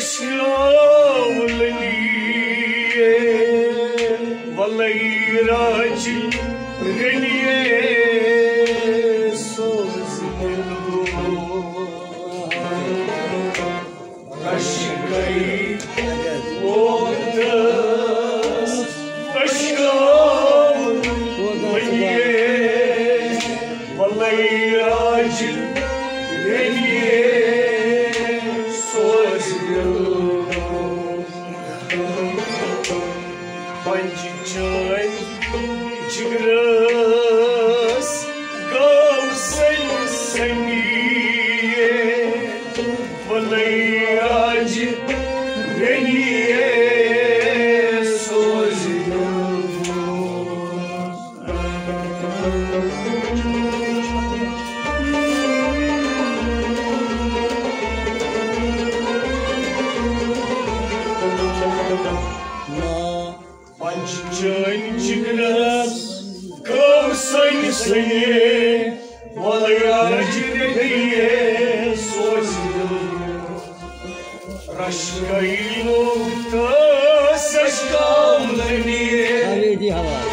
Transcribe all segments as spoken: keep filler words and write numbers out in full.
شاولنی وَلَے راج رٔنِیے سوز دِلبو۔ رشکَے ووتس اشکاولنی وَلَے راج رٔنِیے سوز دِلبو۔ پنجہِ چٲنۍ جگرس گٲو سنۍ سنی، وَلَے راج رٔنِیے سوز دِلبو۔ پنجہِ چٲنۍ جگرس گٲو سنۍ سنی، وَلَے راج رٔنِیے سوز دِلبو۔ رشکَے ووتس اشکاولنی۔ انگریزی حوالہٕ۔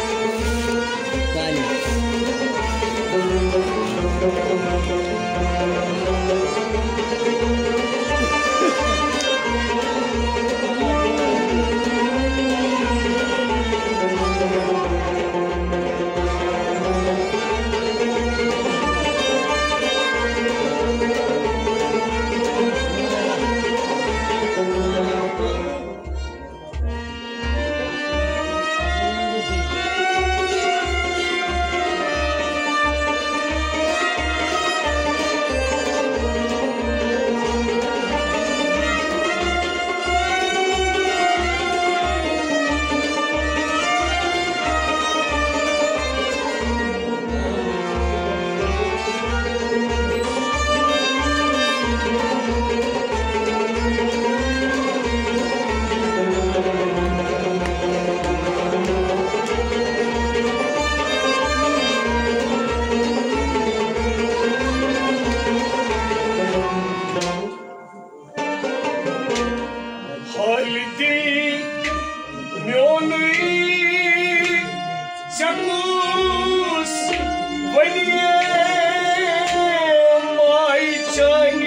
تعلیٖم۔ حال دِل میونُے ژےٚ کُس ونہِ ماے چانہِ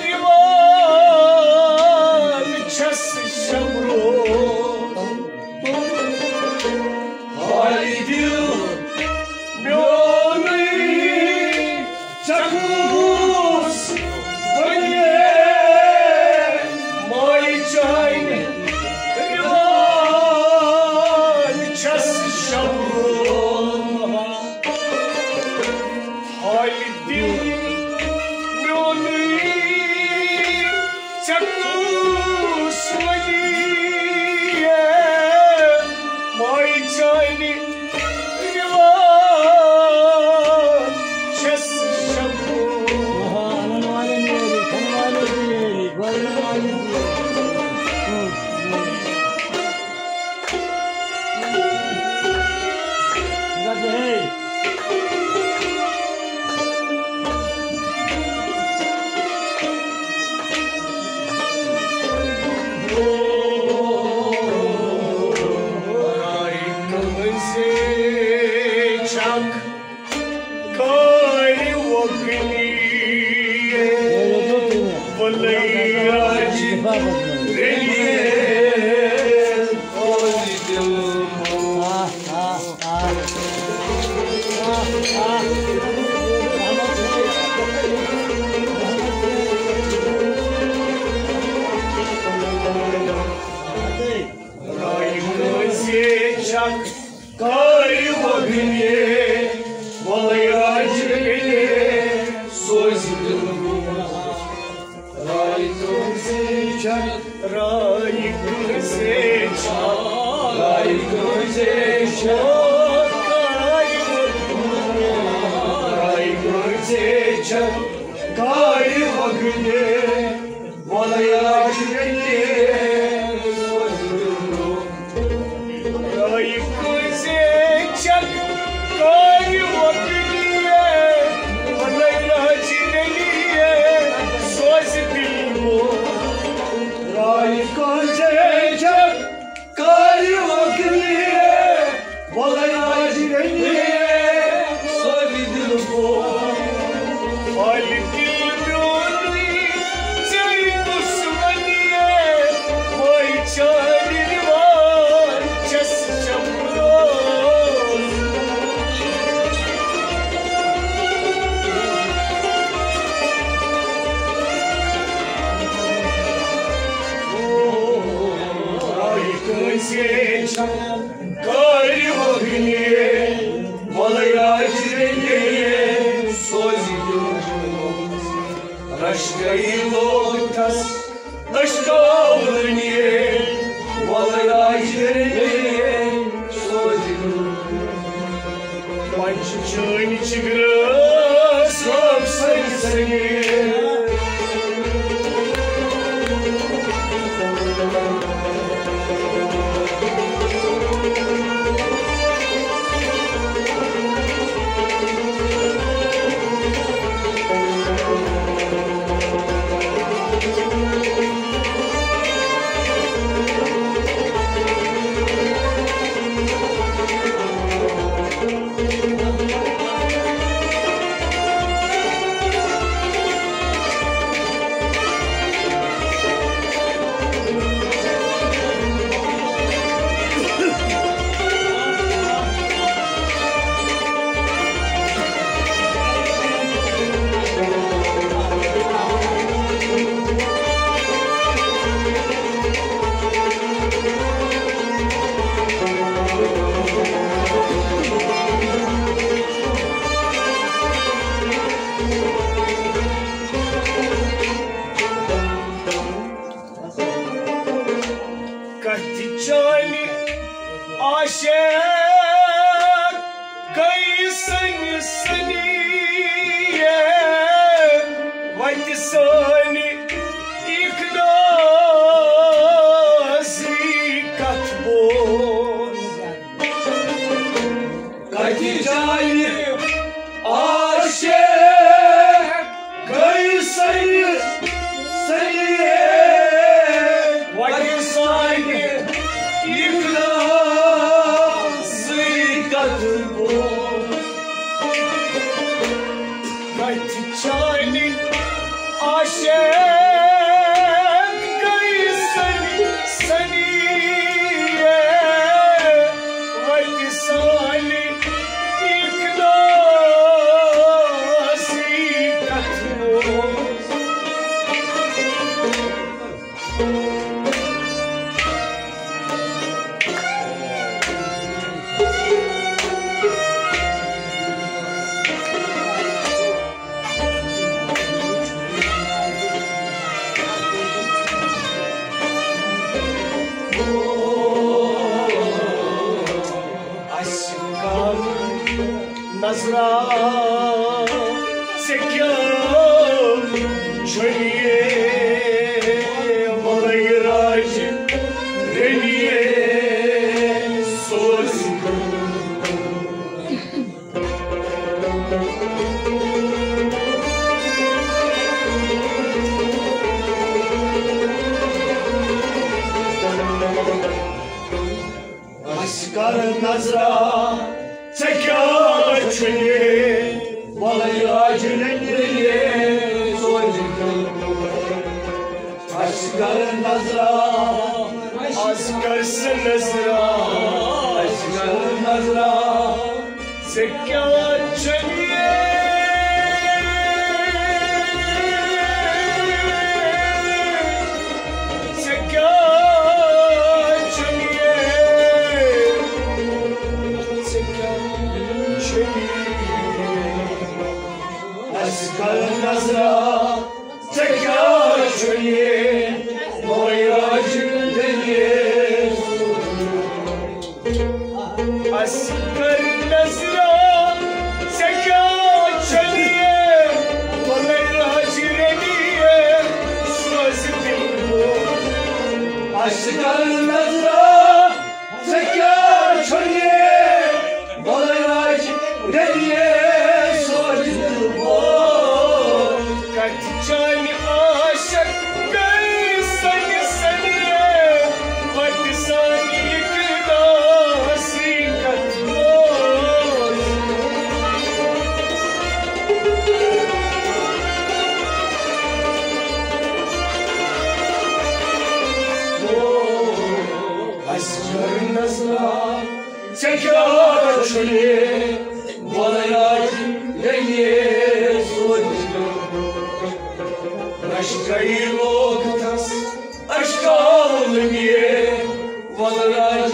یِوان چھَس شب روز۔ حال دِل میونُے ژےٚ کُس ونہِ ماے چانہِ یِوان چھَس شب روز۔ حال دِل میونُے ژےٚ کُس ونہِ ماے چانہِ یِوان چھَس شب روز۔ کارِ وۄگنی، وَلَے راج رٔنِیے سوز دِلبو۔ راے کٲنٛسہِ چھَکھ کارِ وۄگنہِ، وَلَے راج رٔنِیے سوز دِلبو۔ راے کٲنٛسہِ چھَکھ، راے کٲنٛسہِ چھَکھ، راے کٲنٛسہِ چھَکھ کارِ وۄگنہِ، راے کٲنٛسہِ چھَکھ کارِ وۄگنہِ۔ وَلَے راج رٔنِیے سوز دِلبو۔ راے کٲنٛسہِ چھَکھ کارِ وۄگنہِ، وَلَے راج رٔنِیے سوز دِلبو۔ کارِ وگنہِ، وَلہٕ راج رٔنِتھ سوزِ دیُن۔ رشکئی لوگ تس اشکاونہِ، وَلہٕ راج رٔنِتھ سوزِ دیُن۔ پنچ چٲنۍ چھِ گرٛاس رۄب سنہِ سنہِ۔ کتہِ چانہِ عاشق گٔے سنہِ سنہِ، وتہِ سانہِ اخلاصی کتھ بوز۔ کتہِ چانہِ عاشق گٔے سنہِ سنہِ، وتہِ سانہِ اخلاصی کتھ بوز۔ کتہِ چانہِ عاشق گٔے سنہِ سنہِ، وتہِ سانہِ اخلاصی کتھ بوز۔ اسہِ کر نظرا ژےٚ کیٛاہ چھُے، وَلَے راج رٔنِتھ سوزِ۔ اسہِ کر نظرا ژےٚ کیٛاہ چھُے، وَلَے راج رٔنِتھ سوزِ۔ اسہِ کر نظرا، اسہِ کر سا نظرا، اسہِ کر نظرا ژےٚ کیٛاہ چھُے، ژےٚ کیٛاہ چھُے، ژےٚ کیٛاہ چھُے۔ اسہِ کر نظرا ژےٚ کیٛاہ چھُے، وَلَے راج رٔنِتھ۔ اسہِ کر نظرا ژےٚ کیٛاہ چھُے، وَلَے راج رٔنِتھ سوزِ دِل بوز۔ اسہِ کر نظرا ژےٚ کیٛاہ چھُے، وَلَے راج رٔنِتھ سوزِ دِل بوز۔ کتہِ چانہِ عاشق گٔے سنہِ سنہِ، وتہِ سانہِ اخلاصی کتھ بوز۔ اسہِ کر نظرا ژےٚ کیٛاہ چھُے، وَلَے راج رٔنِتھ سوزِ۔ لشکری لوگ تس اشکاونہِ، وَلَے راج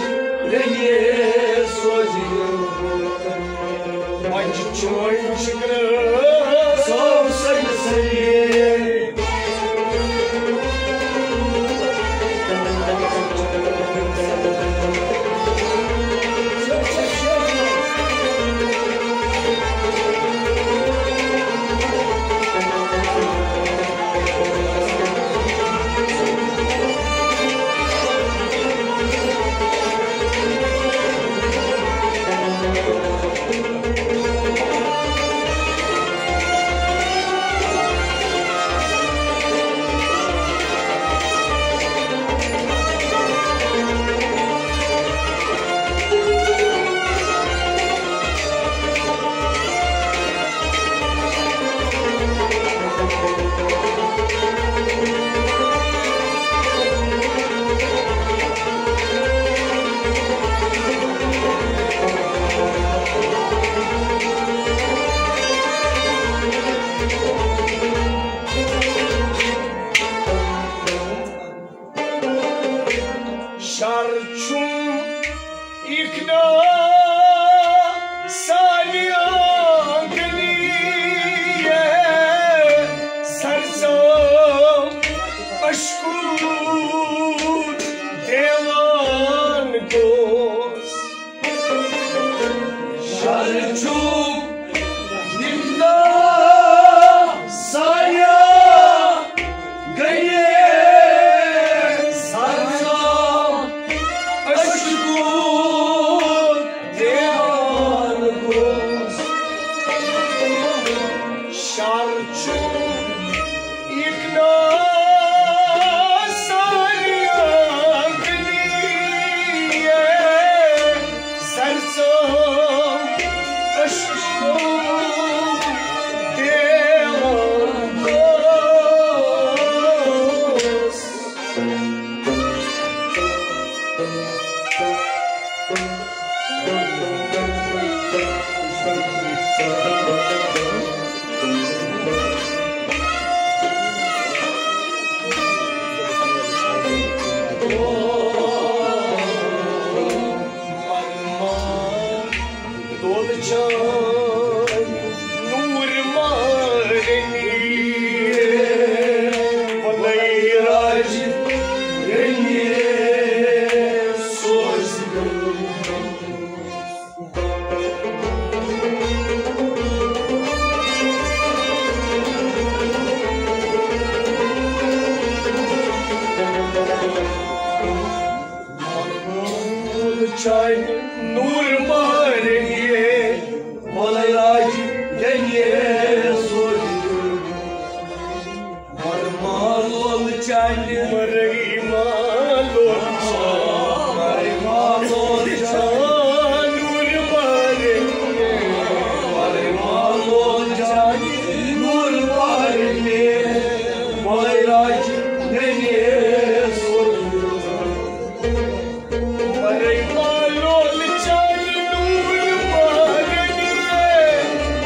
ہر چھُم اِقنا سانہِ آنگنی، سرسام اشکو دیوان گوس۔ شر چھُم اِقنا سانہِ گٔیے سرسام اشکو دیوان گوس۔ شر چھُم اِقنا سانہِ آنگنی، سرسام اشکو دیوان گوس۔ دولہٕ چانہِ نوٗر مارنی، وَلَے راج رٔنی سوز۔ دولہٕ چانہِ نوٗر مارنی، وَلَے راج رٔنی سوز۔ مرمالول چانہِ، مرمالول چانہِ، مرمالول چانہِ، نور بارے، مرمالول چانہِ، نور بارے، ملے راج ننیے سور۔ مرے مالول چانہِ نور بارنیے،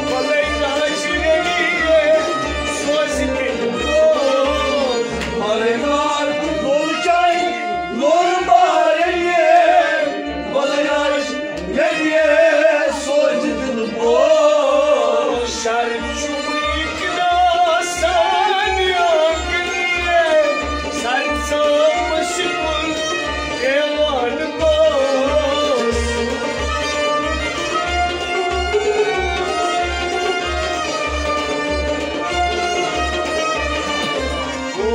ملے راج ننیے سوز دِل دوس۔ مرے مالول چانہِ نور بارنیے، ملے راج ننیے سوز دِل دوس۔ شر چھُم اِقنا سانہِ آنگنی، سرسام اشکو دیوان گوس۔ او،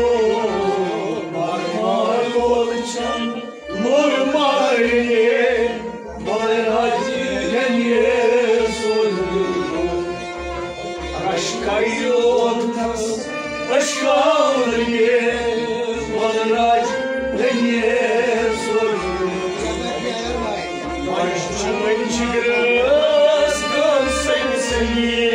مرمالول چانہِ نور مارنیے، ملے راج ننیے سوز۔ اشکائی لوگ تس، اشکائی لوگ تس، ملے راج ننیے سوز۔ مجھ چمن چگرس گم سنگ سنگی۔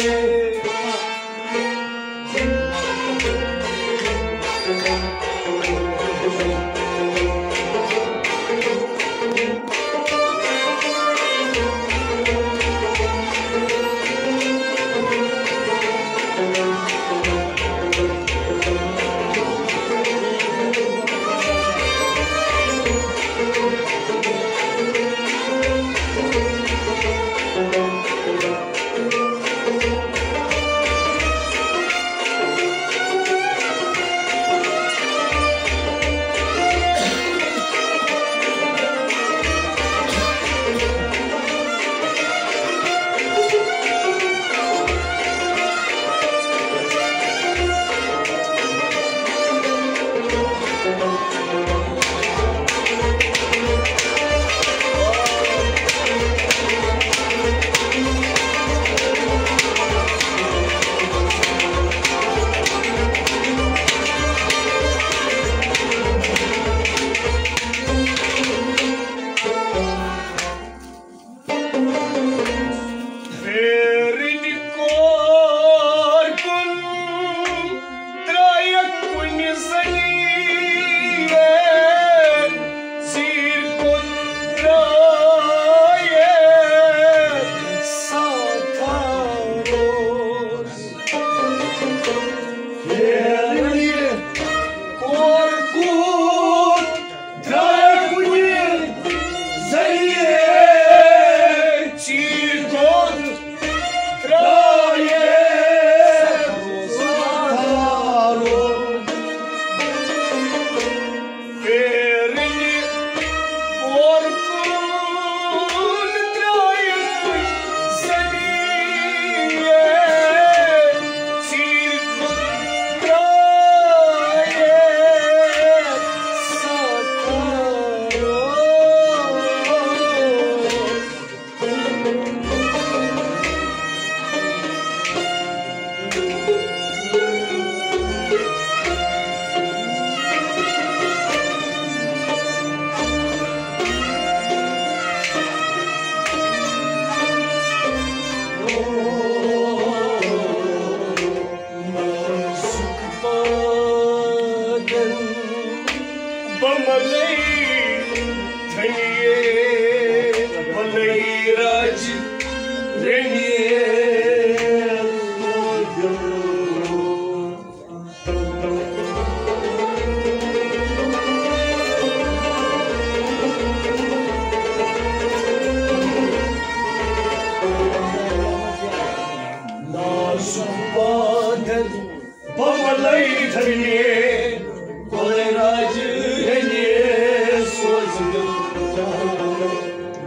بملے تھنیے، بلے راج رنیے۔ نازُک بادل بملے تھنیے، بلے راج رنیے سوز دل۔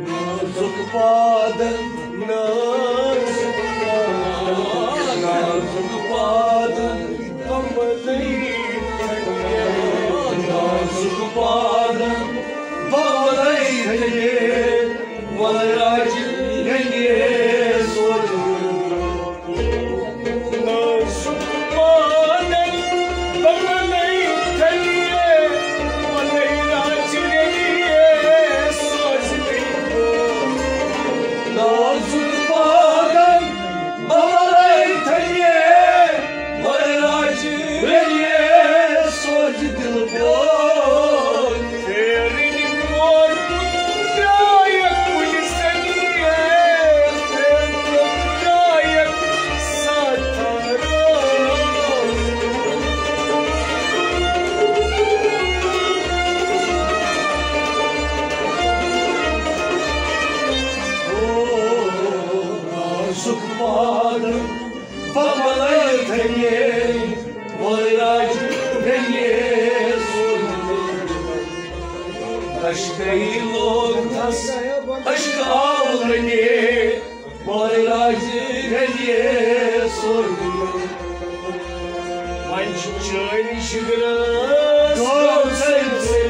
نازُک بادل، نازُک بادل، نازُک بادل، بملے تھنیے۔ نازُک بادل، بملے تھنیے، بلے راج رنیے سوز دل۔ نازُک بادل بملے تھنیے، بلے راج رنیے سوز دل۔ نازُک بادل بملے تھنیے، بلے راج رنیے سوز دل بول۔ پھیرٕنۍ کور درٛایَکھ کُلۍ سنیے، پھیرٕنۍ کور درٛایَکھ ستھارو۔ او نازُک بادل بملے تھنیے، بلے راج رنیے سوز دل۔ اشکے لوگ تھس، اشک آو رنیے، بلے راج رنیے سوز دل۔ وۄنۍ چھُ چٲنۍ شِگرس گوٚو سلسلے۔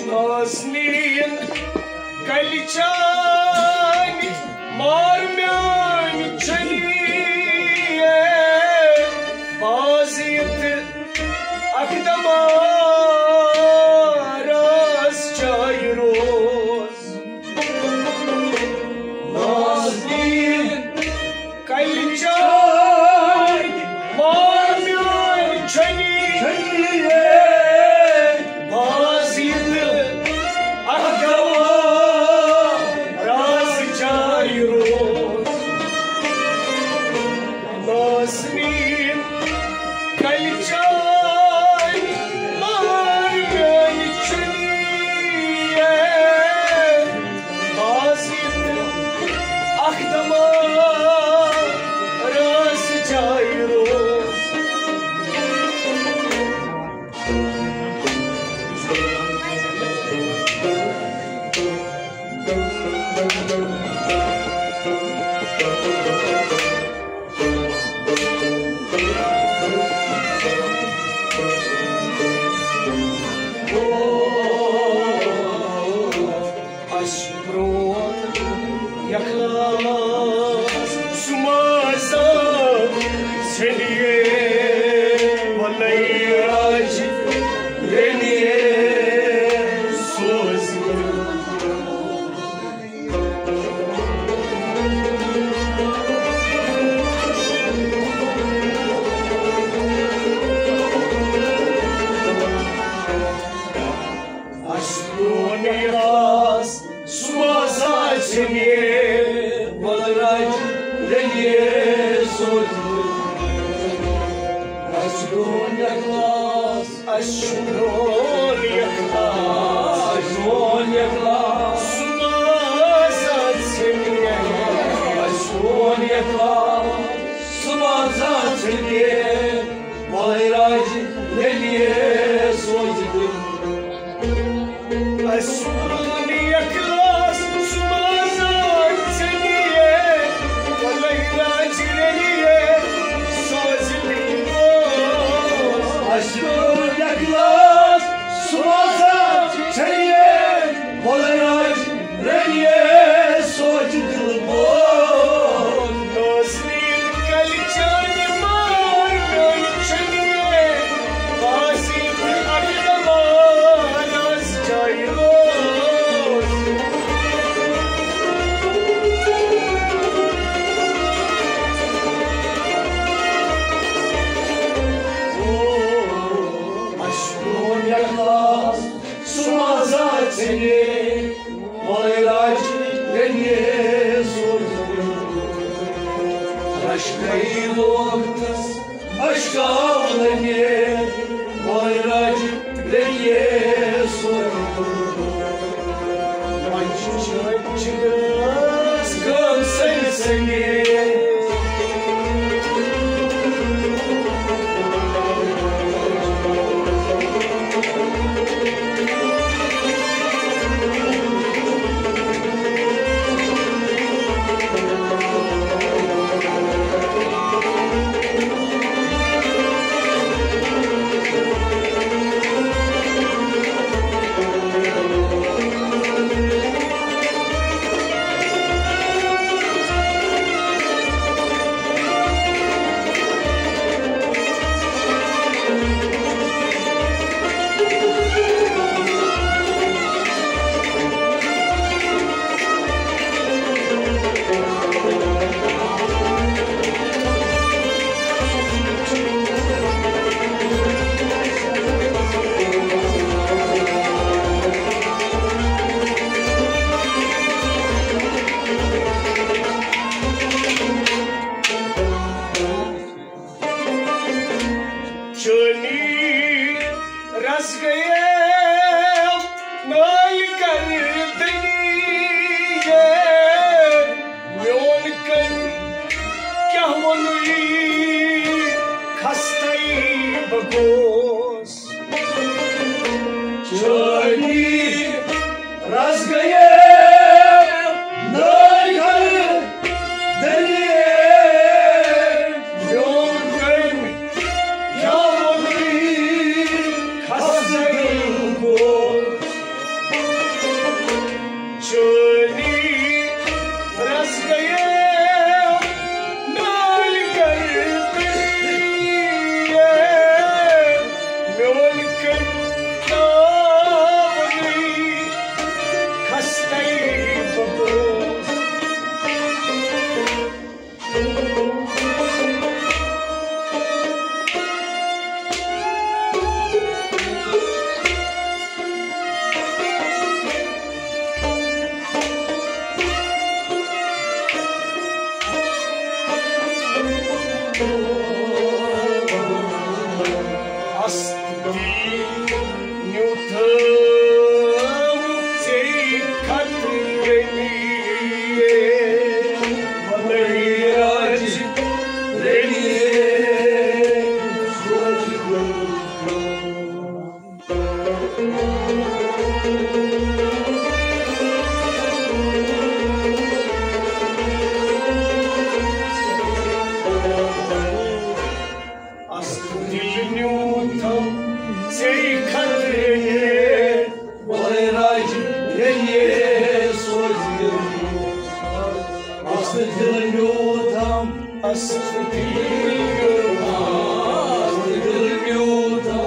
نازنیٖن کلہِ چانہِ، مار میٛانہِ چھٔنی، باز یِتھ اکھ دمارس جایہِ روز۔ نازنیٖن کلہِ چانہِ، مار میٛانہِ چھٔنی، چھٔنی۔ باز یِتھ اکھ دمارس جایہِ روز۔ نازنیٖن کلہِ چانہِ، مار میٛانہِ چھٔنی۔ باز یِتھ اکھ دمارس جایہِ روز۔ اخلاص، اَسہِ چھُ میون اخلاص، اَسہِ چھُ میون اخلاص۔ سُہ ما زانہِ ژےٚ نِیَے، اَسہِ چھُ میون اخلاص، سُہ ما زانہِ ژےٚ نِیَے، وَلَے راجہِ مےٚ نِیَے سوزِ دِل۔ اَسہِ چھُ میون اخلاص، سُہ ما زانہِ ژےٚ نِیَے، وَلَے راجہِ مےٚ نِیَے سوزِ دِل۔ اَسہِ چھُ میون اخلاص، سُہ ما زانہِ ژےٚ نِیَے، وَلَے راجہِ مےٚ نِیَے سوزِ دِل۔ نازنیٖن کَلہِ چانہِ مارنَے چھُنہٕ یہِ بازی تہٕ اَکھ دَمار آز جایہِ روز۔ او، اَسہِ چھُ میون اخلاص، سُہ ما زانہِ ژےٚ نِیَے، وَلَے راجہِ مےٚ نِیَے سوزِ دِل۔ رشکَے وقتَس مشکاو نہٕ مےٚ، وَلَے راجہِ مےٚ نِیَے سوزِ دِل۔ وۄنۍ چھِ چٲنۍ چِرٲس گٔمژ سنہِ سنہِ۔ چٲنی رس گٔیے نٲلۍ گردنی، میون کٔمۍ کیٛاہ ووٚنُے، خستَے بہٕ گوس۔ چٲنی رس گٔیے نٲلۍ گردنی، میون کٔمۍ کیٛاہ ووٚنُے، خستَے بہٕ گوس۔ چٲنی رس گٔیے نٲلۍ گردنی، میون کٔمۍ کیٛاہ ووٚنُے، خستَے بہٕ گوس۔ اصل دل نیوٗتھم ژےٚ خٲطرٕ، وَلَے راجہِ ییٚلہِ سوزِ۔ اصل دل نیوٗتھم، اصل دل نیوٗتھم، اصل دل نیوٗتھم۔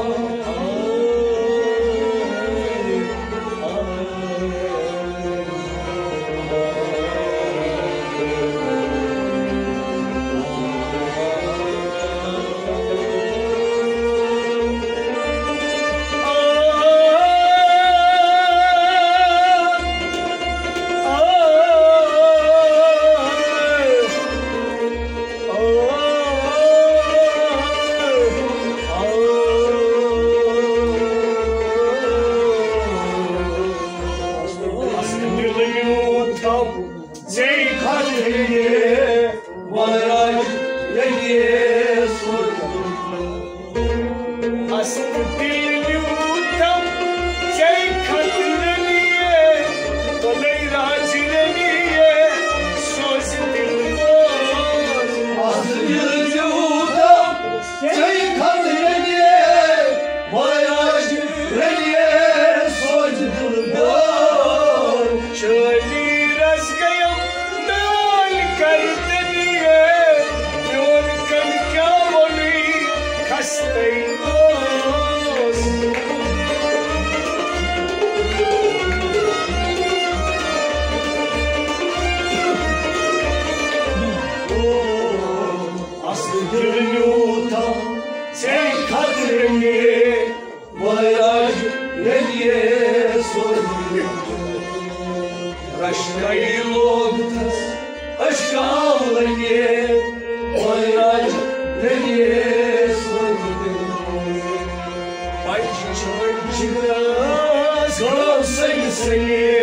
جگرس گوٚو سٔلسلہٕ۔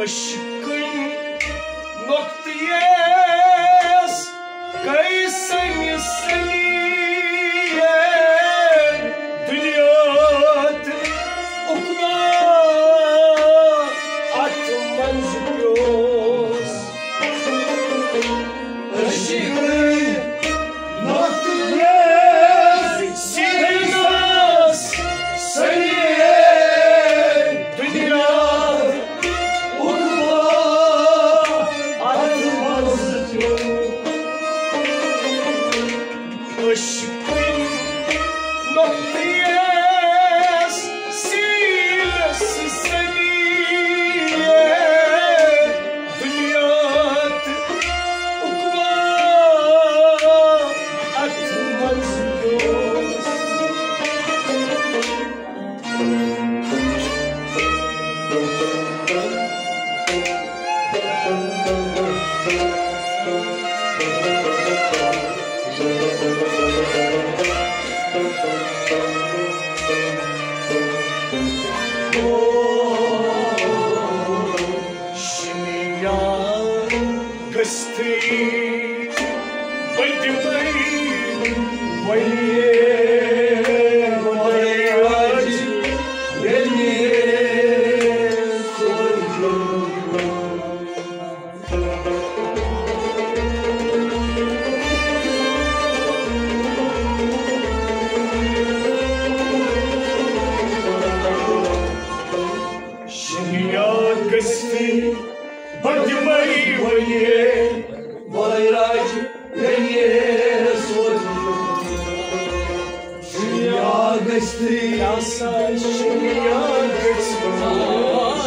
عشقٕنۍ نۄقطہٕ یس گٔے سنہِ سنہِ دُنیا تہٕ عقبا اتھ منٛز پیوس۔ عشقٕنۍ نۄقطہٕ یس سیٖنس سنہِ دُنیا عقبا اتھ منٛز پیوس۔ عشقٕنۍ نۄقطہٕ یس سیٖنس سنہِ دُنیا تہٕ عقبا اتھ منٛز پیوس۔ شِنیا گٔژھتھٕے بہٕ دِمَے وۄنۍ یے راج ییٚلہِ سوزُن۔ شِنیا گٔژھتھٕے بہٕ دِمَے وۄنۍ یے وۄلراج ییٚلہِ سوزِ۔ شِنیا گٔژھتھٕے، کیٛاہ سا شِنیا گٔژھتھٕے،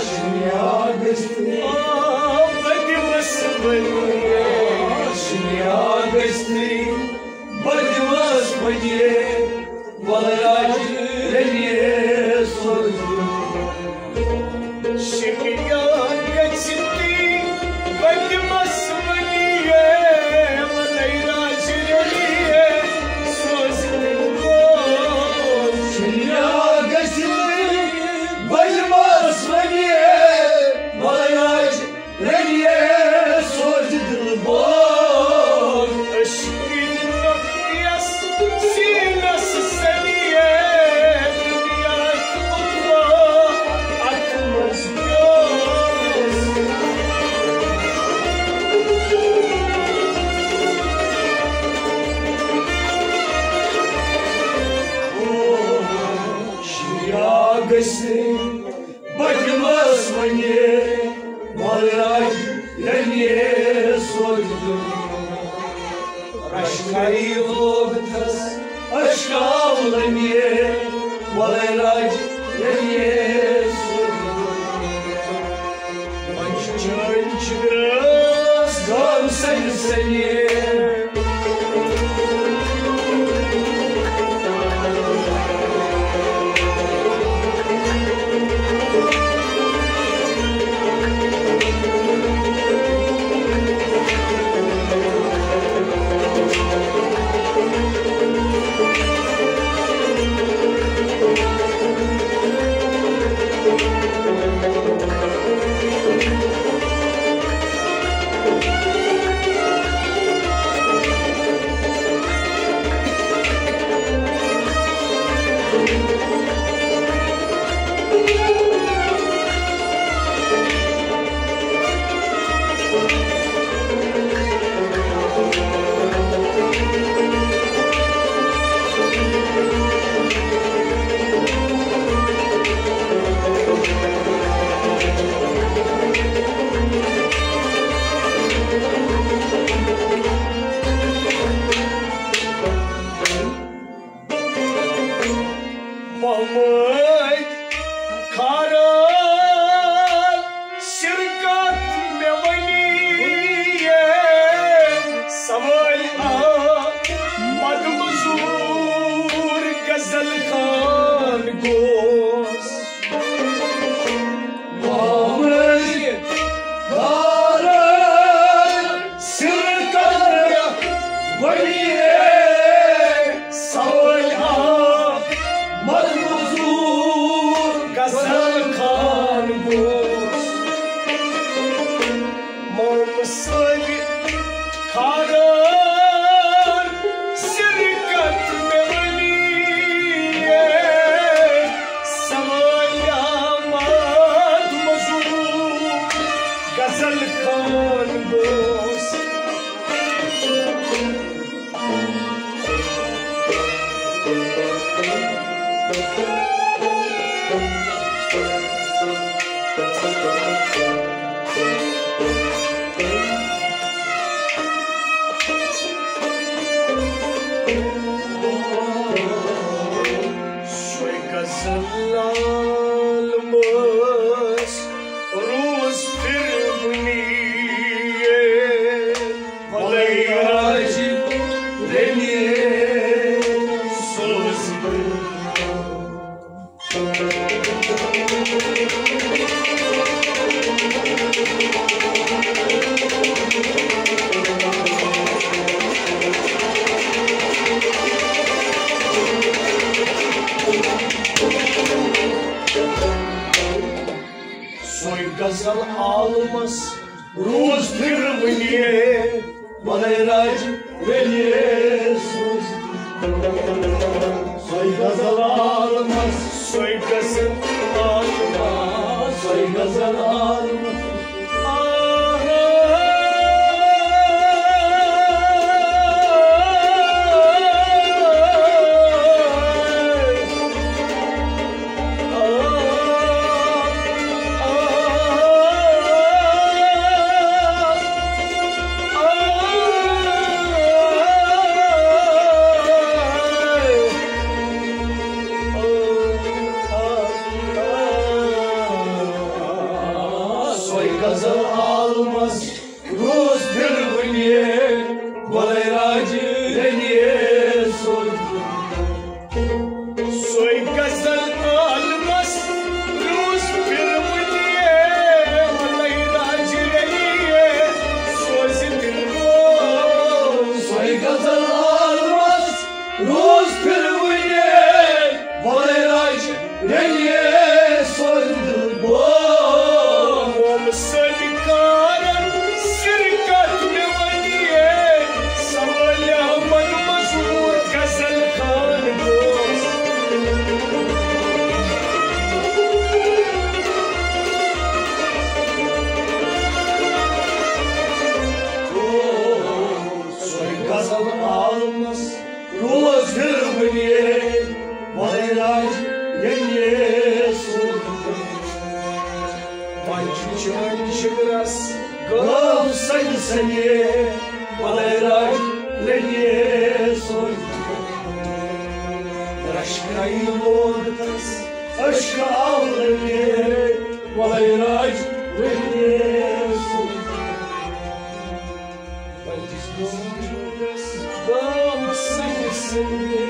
شِنیا گٔژھتھٕے۔ آ، بہٕ دِمَس وۄنۍ۔ شِنیا گٔژھتھٕے، بہٕ دِمَس وۄنۍ۔ وۄلراج ییٚلہِ سوزِ۔ شِنیا گٔژھتھٕے بہٕ دِمَس وۄنۍ۔ وۄلراج ییٚلہِ سوزِ۔ شِنیا گٔژھتھٕے بہٕ دِمَس وۄنۍ۔ وۄلراج ییٚلہِ سوزِ دِلبر۔ عشقٕنۍ نۄقطہٕ یس سیٖنس سنہِ دُنیا تہٕ عقبا اتھ منٛز پیوس۔ شِنیا گٔژھتھٕے بہٕ دِمَس وۄنۍ وۄلراج ییٚلہِ سوزِ۔ اشکائی لوگ تھس اشکاو لنگے وۄلراج ییٚلہِ سوزِ۔ وۄنۍ چھُ چٲنۍ جگرس گام سنہِ سنہِ۔ سۄے غزل عالمس روز پھِروٕنی، وَلَے راجہِ رٔنِتھ سوزِ۔ سۄے غزل عالمس روز پھِروٕنی، وَلَے راجہِ رٔنِتھ سوزِ۔ سۄے غزل عالمس، سۄے غزل عالمس، سۄے غزل عالمس۔ آہا۔ سۄے غزل عالمس روز پھِروٕنی، وَلَے راجہِ رٔنِتھ سوزِ۔ سۄے غزل عالمس روز پھِروٕنی، وَلَے راجہِ رٔنِتھ سوزِ دِلبوز۔ سۄے غزل عالمس روز پھِروٕنی، وَلَے راجہِ رٔنِتھ سوزِ دِلبوز۔ قوم سٲنۍ کارن سِر کتھ مےٚ ونہِ، سوالِ احمد مشہوٗر غزل خان گوس۔ سۄے غزل عالمس روز پھِروٕنی، وَلَے راجہِ رٔنِتھ سوزِ۔ وۄنۍ چھُ چٲنۍ جگرس گٲو سنہِ سنہِ، وَلَے راجہِ رٔنِتھ سوزِ۔ رشکاے لوگ تس عشق آولنہِ، وَلَے راجہِ رٔنِتھ سوزِ۔ پنجس گوجرس گام سنگہِ سنگہِ،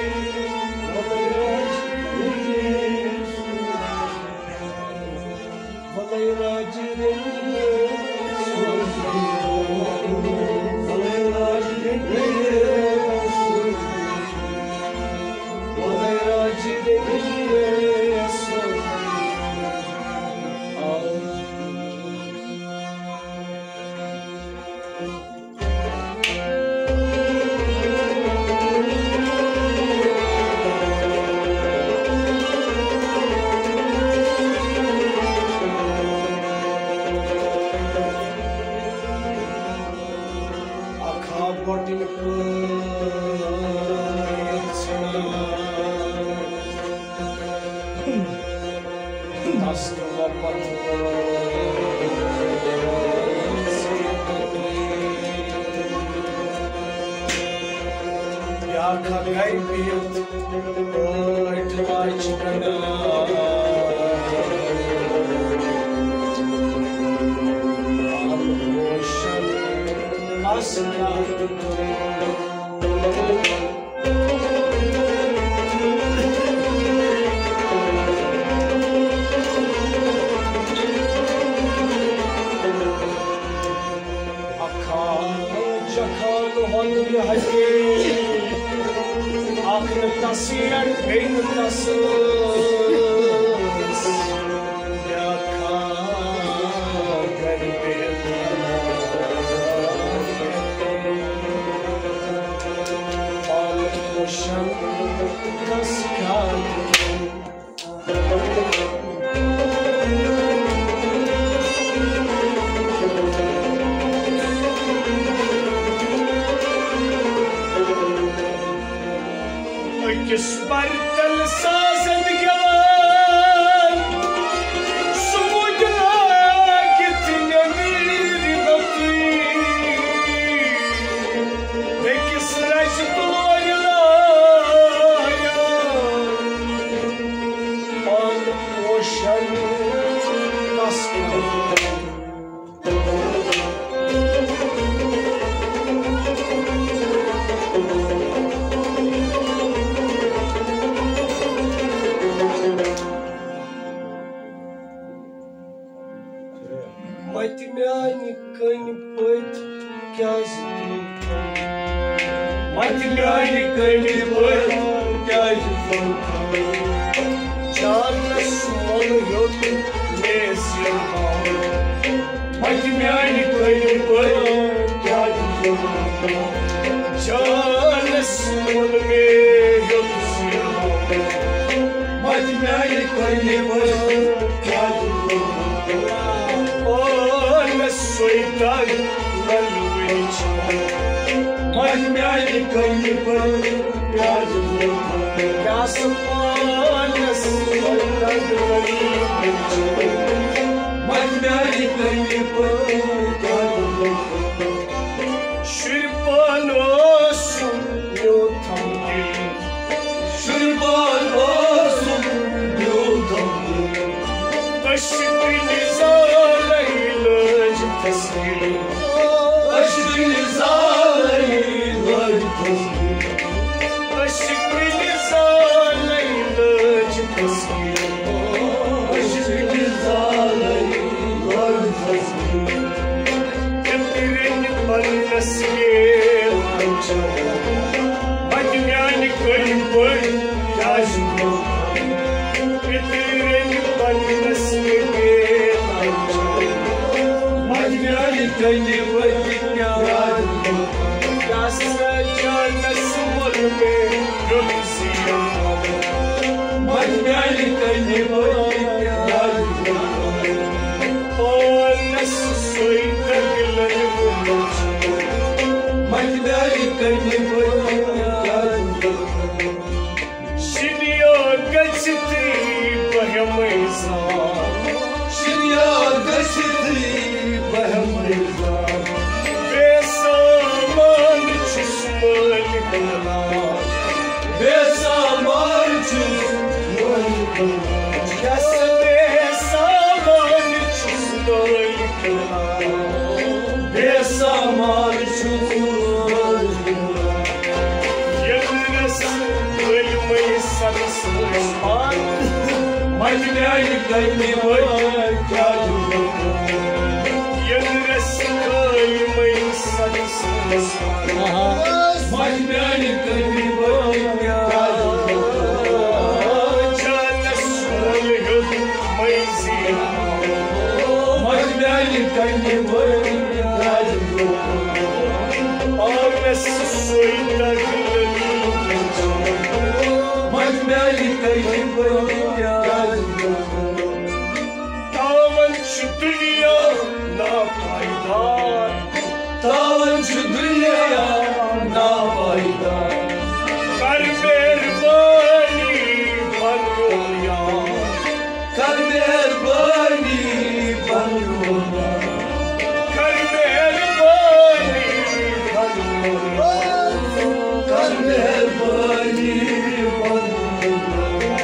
وَلَے راجہِ رٔنِتھ سوزِ۔ وَلَے راجہِ رٔنِتھ سوزِ۔ وَلَے راجہِ رٔنِتھ سوزِ۔ وَلَے راجہِ رٔنِتھ سوزِ۔ آ۔ اکھ ہا بۄٹٕنۍ پٲٹھۍ ژھٕنان۔ تس تہٕ وۄپر بیاکھ اکھ گرِ بِہِتھ پٲٹھۍ لاچہِ گنڈان۔ آب پوشن کس کتھ۔ اکھان چکھان ہۄندرِ ہتے، اکھ نہٕ تسیر بیٚیہِ نہٕ تسٕز۔ أکِس برتل سازن گٮ۪وان، سُہ موٚنٛڈ لٲگِتھ نیٚنٛدرِ گۄژٕے۔ بیٚکِس رَزِ تُلورِ لٲگِتھ میانہِ کٔمہِ پٲٹھۍ کیٛازِ جانس مۄل ہیوٚت مےٚ زینہٕ۔ متہِ میانہِ کٔمہِ پٲٹھۍ کیٛازِ جانس مۄل مےٚ ہیوٚت زینہٕ۔ متہِ میانہِ کٔمہِ پٲٹھۍ کیٛازِ پانس سویتر للوٕنۍ چھِ۔ متہِ میانہِ کٔمہِ پٲٹھۍ کیٛازِ کیٛاہ سُہ پانس سویتر للوٕنۍ چھِ۔ متہِ میانہِ کٔمہِ پٲٹھۍ کیٛازِ شُرۍ پان اوسُم میوٗٹھ شُرۍ پان اوسُم میوٗٹھ۔ عشقٕنۍ زالَے لٲج تسبیٖح۔ عشقٕنۍ زالَے لٲج تسبیٖح۔ عشقٕنۍ زالَے لٲج تسبیٖح۔ عشقٕنۍ زالَے لٲج تسبیٖح۔ پِترِنۍ پننس میل اچھا۔ پتہٕ میانہِ کٔلۍ پٲٹھۍ کیٛازِ گوٚو؟ پِترِنۍ پننس میل اچھا۔ پتہٕ میانہِ کٔلۍ پٲٹھۍ کیٛازِ گوٚو؟ کیٛاہ سا جانس مۄل مےٚ روٚٹ زیٖٹھ۔ متہِ میانہِ کٔمہِ پٲٹھۍ کیٛازِ پانس سویتر للوٕنۍ چھِ۔ متہِ میانہِ کٔمہِ پٲٹھۍ کیٛازِ شِنیا گٔژھِتھٕے بہٕ ہٮ۪مَے زار۔ شِنیا گٔژھِتھٕے بہٕ ہٮ۪مَے زار۔ بے سامان چھُس مٲلِک لال۔ بے سامان چھُس مٲلِک لال۔ یَس بے سامان چھُس مٲلِک لال۔ بے سامان چھُس مٲلِک لال۔ ییٚلہِ رَس کٔلۍ مٔے سَنَس ٲسۍ پان۔ مَتہِ میٛانہِ کَنہِ وٲلۍ کیٛاہ ییٚلہِ رَس کٔلۍ مٔے سَنَس ٲسۍ پان۔ مَتہِ میٛانہِ کَنہِ وٲلۍ کیٛاہ جانَس مول ہیوٚت مٔے زیٖٹھ۔ مَتہِ میٛانہِ کَنہِ وٲلۍ کیٛاہ پانس سویتر للوٕنۍ۔ متہِ میٛانہِ کٔمہِ پٲٹھۍ کیٛازِ تاوان چھُ دُنیا ناپایدار۔ تاوان چھُ دُنیا ناپایدار۔ کر مہربٲنی بن میون یار۔ کر مہربٲنی بن میون یار۔ کر مہربٲنی بن میون یار۔ کر مہربٲنی بن میون یار۔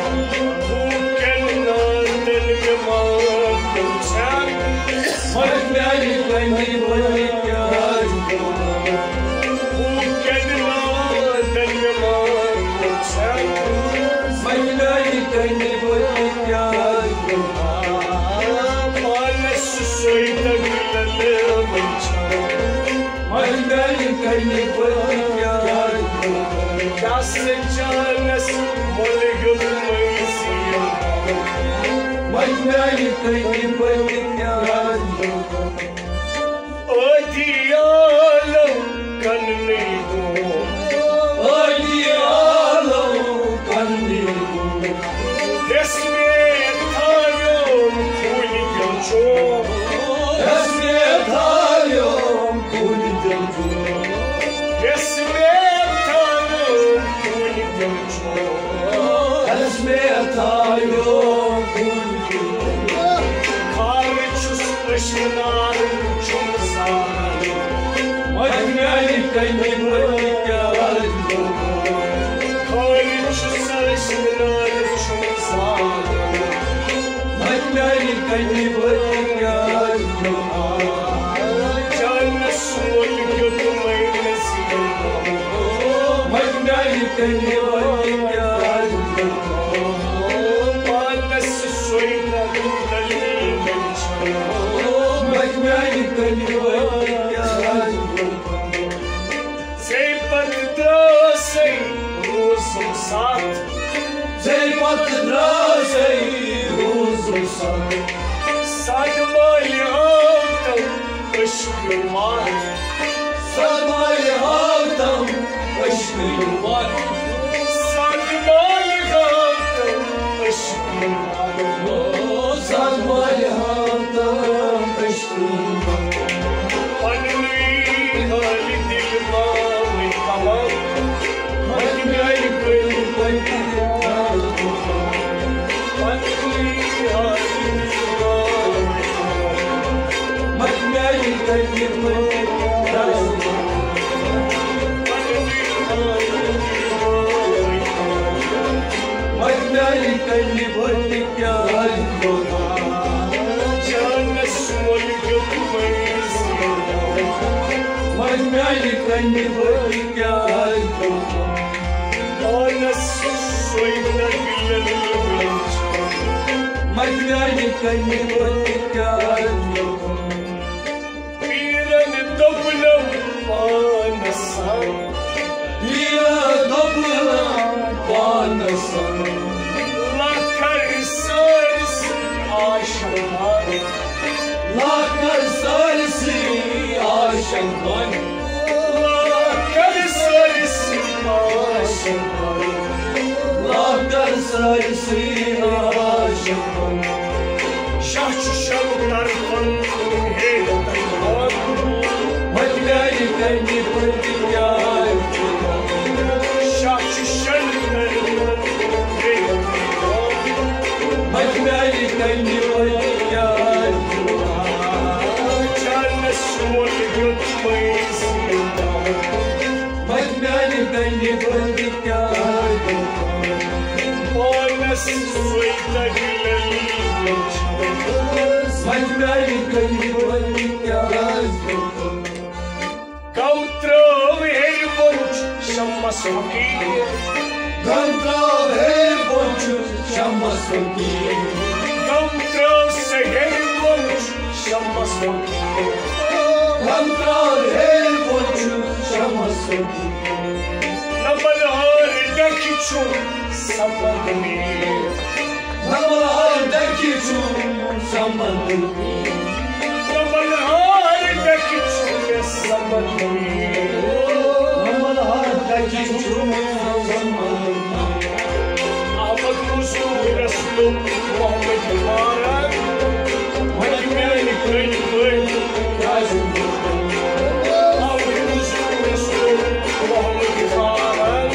بھوٗکٮ۪ن نادن مےٚ ماف کٔرِتھ۔ مگر میٛانہِ کَنہِ وٲلۍ کیٛازِ؟ بھوٗکٮ۪ن نادن مےٚ ماف کٔرِتھ۔ مگر میٛانہِ کَنہِ وٲلۍ کیٛازِ؟ پانس سویتر للوٕنۍ چھِ۔ مگر میٛانہِ کَنہِ وٲلۍ کیٛازِ؟ کیٛاہ سا جانس مۄل ہیوٚت مٔے زیٖٹھ۔ مگر میٛانہِ کَنہِ وٲلۍ کیٛازِ؟ ٲدی عالم کننٕے گوٚو۔ ٲدی عالم کننٕے گوٚو۔ یس مےٚ تھاویوم کُلۍ دِل چوب۔ یس مےٚ تھاویوم کُلۍ دِل چوب۔ یس مےٚ تھاویوم کُلۍ دِل چوب۔ یس مےٚ تھاویوم کُلۍ دِل چوب۔ خارٕ چھُس أچھِ نار چھُم زالان۔ مگر میٛانہِ کَنہِ وٲلۍ کیٛازِ؟ خارٕ چھُس أچھِ نار چھُم زالان۔ مگر میٛانہِ کَنہِ وٲلۍ کیٛازِ؟ جانَس مول یوٚت مےٚ نصیٖب۔ مگر میٛانہِ کَنہِ وٲلۍ کیٛازِ؟ پانَس سویتر للوٕنۍ چھِ۔ مگر میٛانہِ کَنہِ وٲلۍ کیٛازِ؟ ژے پتہٕ درٛاو درٛاسَے روٗزمٕژ۔ سَتھ مالہِ ہاو تَم عشقہٕ وَتھ۔ سَتھ مالہِ ہاو تَم عشقہٕ وَتھ۔ سَتھ مالہِ ہاو تَم عشقہٕ وَتھ۔ سَتھ مالہِ ہاو تَم عشقہٕ وَتھ۔ پننُے حالہِ دِل باوٕے تمام۔ مگر میانہِ کٔلۍ پٔتۍ پننُے حالہِ دِل باوٕے تمام۔ مگر میانہِ کٔلۍ پٔتۍ پننُے حالہِ دِل باوٕے تمام۔ مگر میانہِ کٔلۍ پٔتۍ کیٛازِ کوٚر؟ جانس مۄل دیُت وۄنۍ زینو۔ وۄنۍ میانہِ کنہِ بٔلۍ کیٛازِ دیُت؟ پانس سوے دٔلیٖل وٕچھ۔ وۄنۍ میانہِ کنہِ بٔلۍ کیٛازِ دیُت؟ پیرن دوٚپنم پانس سان۔ پیرن دوٚپنم پانس سان۔ لکھر سٲرسٕے عاشق بن۔ لکھر سٲرسٕے عاشق بن۔ لکھر سٲرسٕے عاشق بن۔ لکھر سٲرسٕے عاشق بن۔ شاہ چھُ شب طرفن حیرتن ووت۔ وۄنۍ میانہِ کنہِ پٔتۍ کیٛازِ؟ شاہ چھُ شب طرفن حیرتن ووت۔ وۄنۍ میانہِ کنہِ پٔتۍ کیٛازِ؟ چانس شمول دیُت مٔنٛزۍ۔ وۄنۍ میانہِ کنہِ پٔتۍ کیٛازِ؟ پانس سوے دٔلیٖل وٕچھ۔ وۄنۍ میانہِ کنہِ پٔتۍ کیٛازِ؟ غم ترٛٲو ہیٚرِ بۄن چھُ شمس فقیٖر۔ غم ترٛٲو ہیٚرِ بۄن چھُ شمس فقیٖر۔ غم ترٛٲو سُہ ہیٚرِ بۄن چھُ شمس فقیٖر۔ غم ترٛٲو ہیٚرِ بۄن چھُ شمس فقیٖر۔ نمن ہار ڈکھِ چھُ سمن میٖر۔ نمن ہار ڈکھِ چھُ سمن میٖر۔ نمن ہار ڈکھِ چھُ سمن میٖر۔ نمن ہار ڈکھِ چھُ سمن میٖر۔ احمد مزدورس لوٚگ محمد فارغ۔ وۄنۍ میانہِ کنہِ پٔتۍ کیٛازِ؟ احمد مزدورس لوٚگ محمد فارغ۔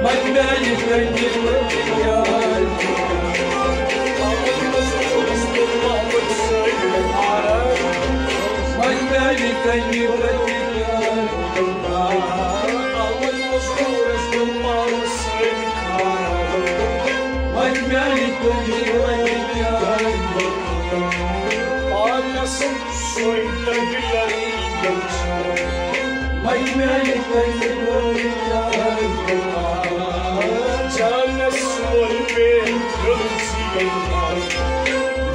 وۄنۍ میانہِ کنہِ پٔتۍ کیٛازِ؟ احمد مزدورس لوٚگ محمد صٲبۍ فارغ۔ وۄنۍ میانہِ کنہِ پٔتۍ کیٛازِ؟ احمد مزدورس لوٚگ محمد صٲبۍ فارغ۔ وۄنۍ میانہِ کنہِ پٔتۍ کیٛازِ؟ پانس سوے دٔلیٖل وٕچھ۔ وۄنۍ میانہِ کنہِ پٔتۍ کیٛازِ؟ جانس ووٚن مےٚ رٕژ ییٚلہِ۔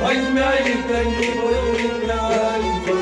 وۄنۍ میانہِ کنہِ پٔتۍ کیٛازِ؟